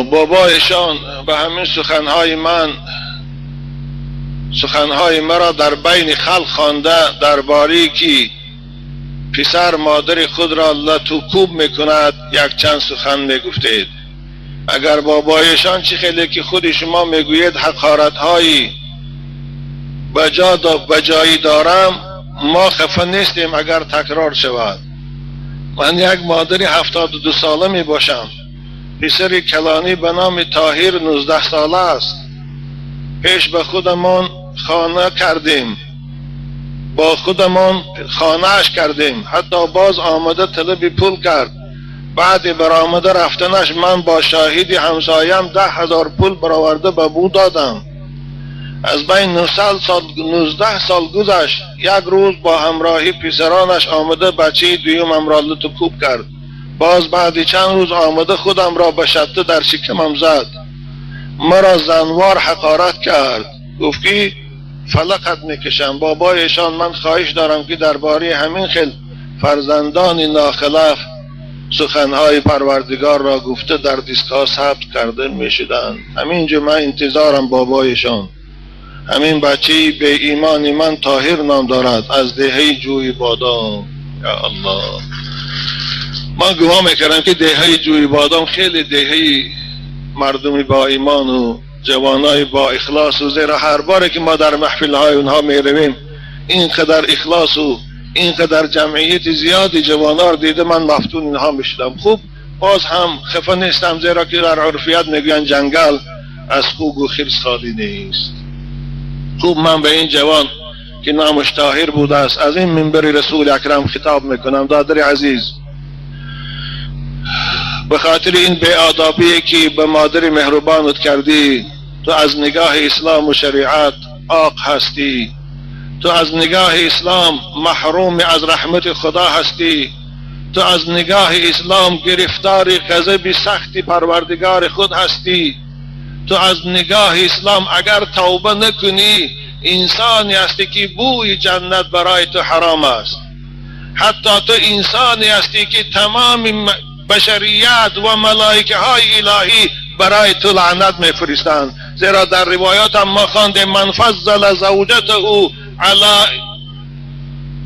بابایشان به همین سخنهای من، سخنهای مرا در بین خلق خوانده درباره که پسر مادر خود را لتوکوب میکند یک چند سخن میگفتید. اگر بابایشان چی خیلی که خود شما میگویید حقارتهایی بجایی دارم، ما خفه نیستیم اگر تکرار شود. من یک مادر 72 ساله می باشم. پسر کلانی به نام طاهر 19 ساله است. پیش به خودمان خانه کردیم، با خودمان خانه اش کردیم، حتی باز آمده طلب پول کرد. بعد برآمده رفتنش من با شاهدی همسایم 10,000 پول برآورده به او دادم. از بین 19 سال گذشت. یک روز با همراهی پسرانش آمده بچه دویمم را لت و کوب کرد. باز بعد چند روز آمده خودم را به شته در شکمم زد. مرا زنوار حقارت کرد. گفت که فلقت میکشم. بابایشان من خواهش دارم که درباره همین خیل فرزندان ناخلف سخنهای پروردگار را گفته در دیسک‌ها ثبت کرده میشدند. همینجا من انتظارم بابایشان. همین بچه به ایمان من طاهر نام دارد، از دهه جوی بادام. یا الله، من گمان میکردم که دهه جوی بادام خیلی دهه مردمی با ایمان و جوانای با اخلاص و زیرا هر باری که ما در محفل های اونها میرویم اینقدر اخلاص و اینقدر جمعیت زیادی جوانان رو دیده من مفتون اینها میشدم. خوب باز هم خفه نیستم، زیرا که در عرفیت میگویند جنگل از خوگ و خرس خالی نیست. خوب من به این جوان که نامش طاهر بوده است از این منبر رسول اکرم خطاب میکنم. دادر عزیز، به خاطر این بی‌آدابی که به مادر مهربانت کردی، تو از نگاه اسلام و شریعت عاق هستی، تو از نگاه اسلام محروم از رحمت خدا هستی، تو از نگاه اسلام گرفتار غضب سخت پروردگار خود هستی، تو از نگاه اسلام اگر توبه نکنی انسانی هستی که بوی جنت برای تو حرام است. حتی تو انسانی هستی که تمام بشریت و ملائکه های الهی برای تو لعنت میفرستند، زیرا در روایات هم ما خواندیم من فضل زوجته علی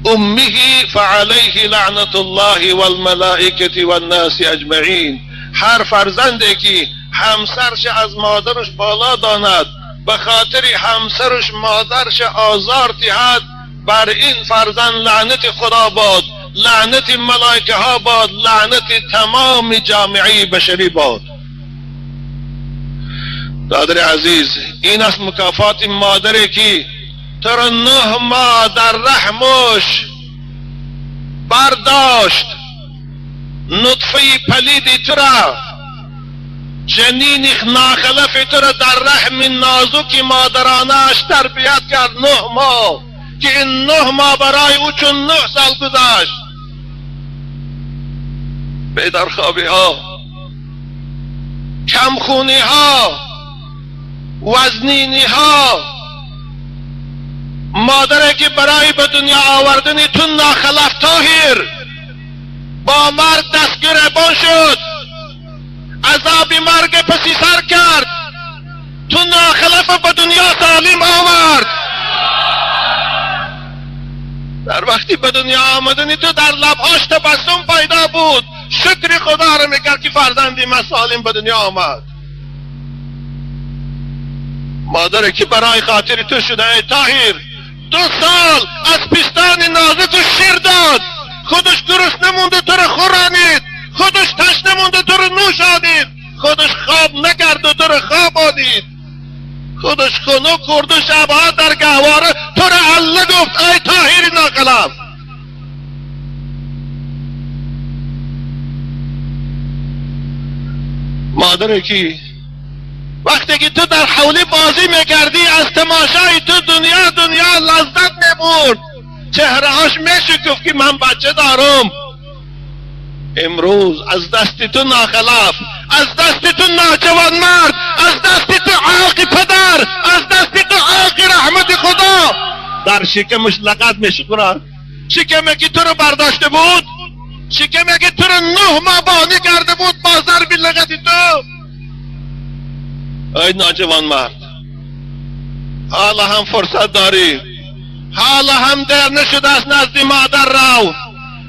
امه فعلیه لعنت الله والملائکه والناس اجمعین. هر فرزندی که همسرش از مادرش بالا داند، به خاطر همسرش مادرش آزار دهد، بر این فرزند لعنت خدا باد، لعنت ملائکه ها باد، لعنت تمام جامعه بشری باد. دادر عزیز، این است مکافات مادری که تو را 9 ماه در رحمش برداشت، نطفه پلید تو را، جنین ناخلف تو را در رحم نازک مادرانش تربیت کرد 9 ماه، که این 9 ماه برای او چون 9 سال گذشت. بیدارخوابی ها، کمخونی ها، وزنینی ها، مادری که برای به دنیا آوردن تو ناخلف طاهر با مرگ دست گریبان شد، عذاب مرگ پسی سر کرد، تو ناخلف به دنیا سالم آورد. در وقتی به دنیا آمدنی تو در لبهاش تبسم پیدا بود، شکر خدا را میکرد که فرزندی من سالم به دنیا آمد. مادری که برای خاطر تو شده ای طاهر 2 سال از پستان نازک تو شیر داد، خودش درست نمونده تو رو خورانید، خودش تشنه مونده تو رو نوشانید، خودش خواب نکرد و تو رو خواب آنید، خودش خنک خورد و شبها در گهواره تو رو الله گفت ای طاهر ناخلف. مادری که وقتی که تو در حولی بازی میکردی از تماشای تو دنیا دنیا لذت میبرد، چهرهاش میشکفت که من بچه دارم. امروز از دست تو ناخلف، از دست تو ناجوان مرد، از دست تو عاق پدر، از دست تو عاق رحمت خدا در شکمش لغت میشکرد. شکمی که تو رو برداشته بود، شکمی که تو رو 9 ماه بانی کرده بود با ضرب لغت تو. ای ناجوان مرد، حالا هم فرصت داری، حالا هم دیر نشده است. نزد مادر رو،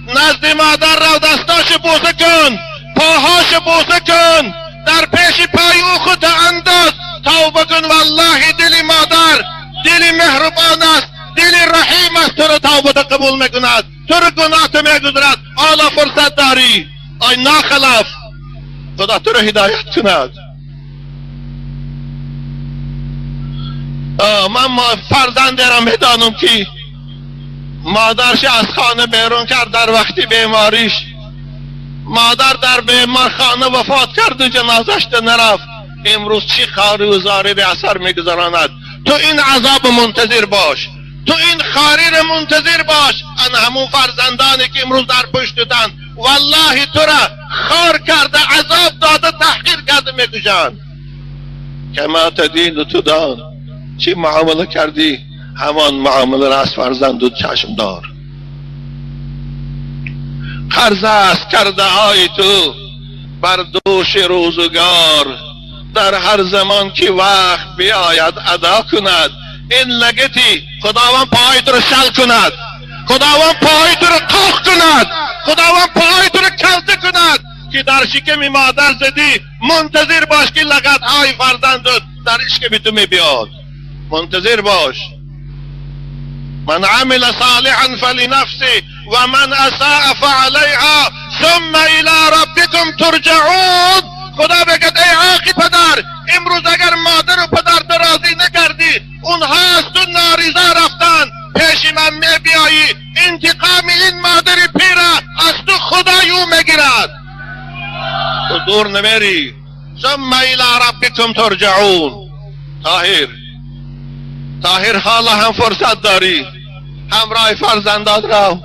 نزد مادر رو، دستاش بوسه کن، پاهاش بوسه کن، در پیش پای او خود انداز، توبه کن. والله دل مادر دل مهربان است، دل رحیم است، تو رو توبه قبول میکند، تو رو گناه تو میگذرد. حالا فرصت داری ای ناخلف، خدا تو رو هدایت کند. من فرزند دارم، میدانم که مادرش از خانه بیرون کرد در وقتی بیماریش، مادر در بیمارخانه وفات کرد و جنازش نرفت. امروز چی خاری و زاری به اثر میگذراند. تو این عذاب منتظر باش، تو این خاری را منتظر باش. انا همون فرزندانی که امروز در پشتتن والله تو را خار کرده، عذاب داده، تحقیر کرده میکشند. کما تدین تدان، چی معامله کردی همان معامله را از فرزند و چشم دار. قرض است کرده های تو بر دوش روزگار، در هر زمان که وقت بیاید ادا کند. این لگتی خداوند پاهای تو رو شل کند، خداوند پاهای تو رو قاق کند، خداوند پاهای تو رو کلته کند که در شکم مادر زدی. منتظر باش که لگت های فرزندت در شکم تو می بیاد. منتظر باش. من عمل صالحا فلنفسه و من اساء فعلیها ثم الى ربکم ترجعون. خدا بگد ای عاقی پدر، امروز اگر مادر و پدر تو راضی نکردی، اونها از تو ناریزا رفتن، پیش من می بیایی، انتقام این مادر پیره از تو خدای او میگیرد، تو دور نمیری. ثم الى ربکم ترجعون. طاهر، طاهر حالا هم فرصت داری، همراه فرزندات رو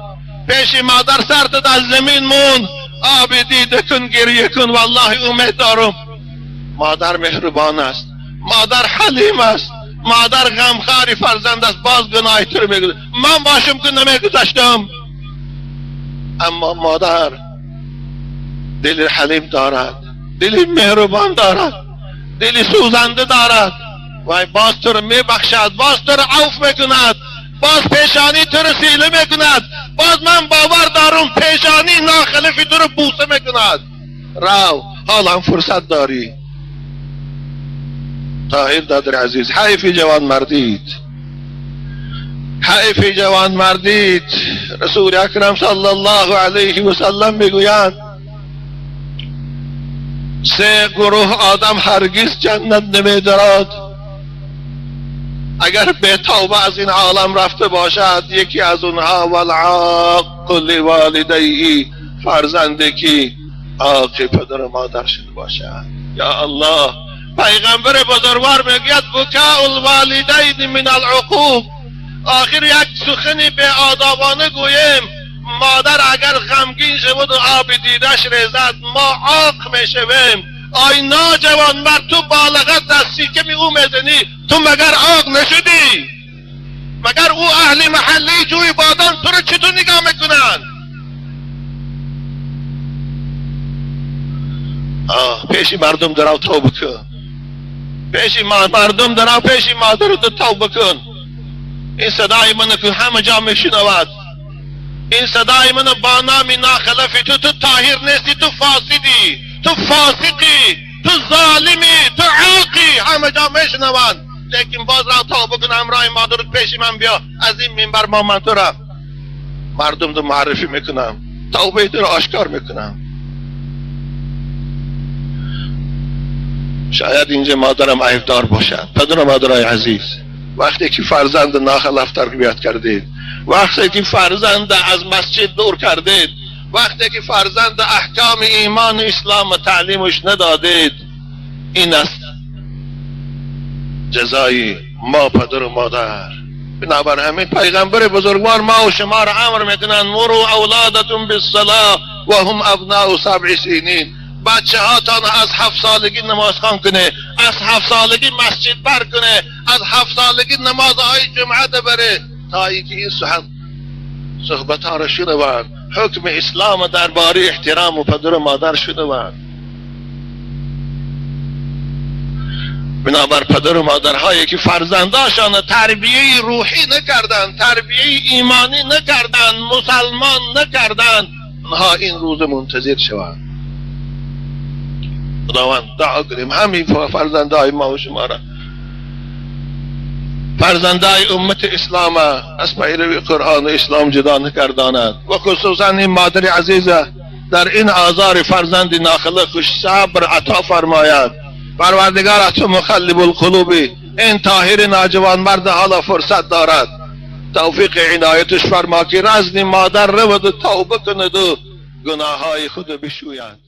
پیش مادر سرت از زمین مون، آب دیده کن، گریه کن. والله امید دارم مادر مهربان است، مادر حلیم است، مادر غمخوار فرزند است. باز گناه تو رو میگذارم، من باشم که نمیگذاشتم، اما مادر دل حلیم دارد، دل مهربان دارد، دل سوزنده دارد. وای باز تو رو میبخشد، باز تو رو عفو میکند، باز پیشانی تو رو سیله میکند، باز من باور دارم پیشانی ناخلفی تو رو بوسه میکند. رو، حالا هم فرصت داری. طاهر دادر عزیز، حیف جوان مردید، حیف جوان مردید. رسول اکرم صلی الله علیه و سلم میگویند سه گروه آدم هرگز جنت نمیدارد اگر به توبه از این عالم رفته باشد. یکی از اونها والعاق لوالدیه، فرزندی که عاق پدر و مادر شده باشد. یا الله، پیغمبر بزرگوار میگوید بکاء الوالدین من العقوق. آخر یک سخنی به آدابانه گوییم، مادر اگر غمگین شود و آب دیدش ریزد ما عاق میشویم. آی ناجوان مرد، تو بالغت از سیکم او میزنی، تو مگر عاق نشدی؟ مگر او اهل محلی جوی بادام تو رو چطور نگاه میکنن؟ پیش مردم درو توبه کن، پیش مردم درو، پیش مادر تو توبه کن. این صدای من که همه جا میشنود، این صدای من با نام ناخلفی تو، تو طاهر نیستی، تو فاسدی، تو فاسقی، تو ظالمی، تو عاقی، همه جا میشنوند. لیکن باز را توبه کن، همراه مادرت پیش من بیا، از این منبر ما من تو را مردم تو معرفی میکنم، توبه تو را آشکار میکنم. شاید اینجا مادرم عیبدار باشد. پدر و مادرای عزیز، وقتی که فرزند ناخلف تربیت کردید، وقتی که فرزند از مسجد دور کردید، وقتی که فرزند احکام ایمان و اسلام و تعلیمش ندادید، این است جزای ما پدر و مادر. بنابر همین پیغمبر بزرگوار ما و شما را امر میکنند مروا اولادتون بالصلاة و هم ابناء 7 سنین. بچه هاتان از 7 سالگی نماز خوان کنه، از 7 سالگی مسجد بر کنه، از 7 سالگی نمازهای جمعه بره، تا اینکه این صحبت ها را شنوند، حکم اسلام درباره احترام و پدر و مادر شنوند. بنابر پدر و مادرهایی که فرزنداشان تربیه روحی نکردند، تربیه ایمانی نکردند، مسلمان نکردند، آنها این روز منتظر شوند. خداوند دعا کنیم همین فرزندهای ما و شما را، فرزندهای امت اسلام از پیروی قرآن و اسلام جدا نکرداند و خصوصا این مادر عزیزه در این آزار فرزند ناخلق خوش صبر عطا فرماید. پروردگار تو مخلب القلوبی، این طاهر ناجوان مرد حالا فرصت دارد، توفیق عنایتش فرما که رزن مادر رود و توبه کند و گناههای خود بشوید.